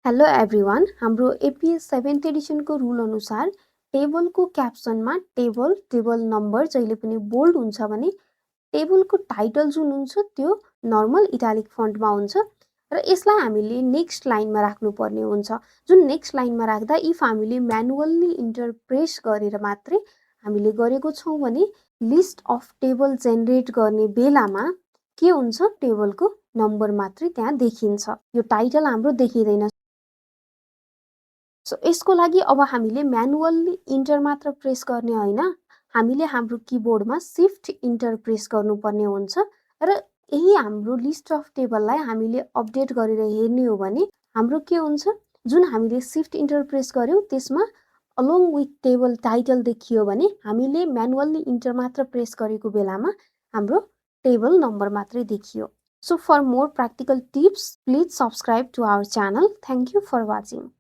Hello everyone हाम्रो APS 7th एडिसनको rule अनुसार टेबलको क्याप्सनमा table number जहिले पनि बोल्ड हुन्छ भने टेबलको टाइटल जुन हुन्छ त्यो नर्मल इटालिक फन्टमा हुन्छ र यसलाई हामीले नेक्स्ट लाइनमा राख्नुपर्ने हुन्छ। जुन नेक्स्ट लाइनमा राख्दा इफ हामीले म्यानुअल्ली इन्टर प्रेस गरेर मात्रै हामीले गरेको छौँ भने लिस्ट अफ टेबल जेनेरेट गर्ने बेलामा के हुन्छ, टेबलको नम्बर मात्रै त्यहाँ देखिन्छ, यो टाइटल हाम्रो देखिँदैन। सो यसको लागि अब हामीले म्यानुअल्ली इन्टर मात्र प्रेस गर्ने होइन, हामीले हाम्रो किबोर्डमा सिफ्ट इन्टर प्रेस गर्नुपर्ने हुन्छ र यही हाम्रो लिस्ट अफ टेबललाई हामीले अपडेट गरेर हेर्ने हो भने हाम्रो के हुन्छ, जुन हामीले सिफ्ट इन्टर प्रेस गर्यौँ त्यसमा अलोङ विथ टेबल टाइटल देखियो भने हामीले म्यानुअल्ली इन्टर मात्र प्रेस गरेको बेलामा हाम्रो टेबल नम्बर मात्रै देखियो। So for more practical tips, please subscribe to our channel. Thank you for watching.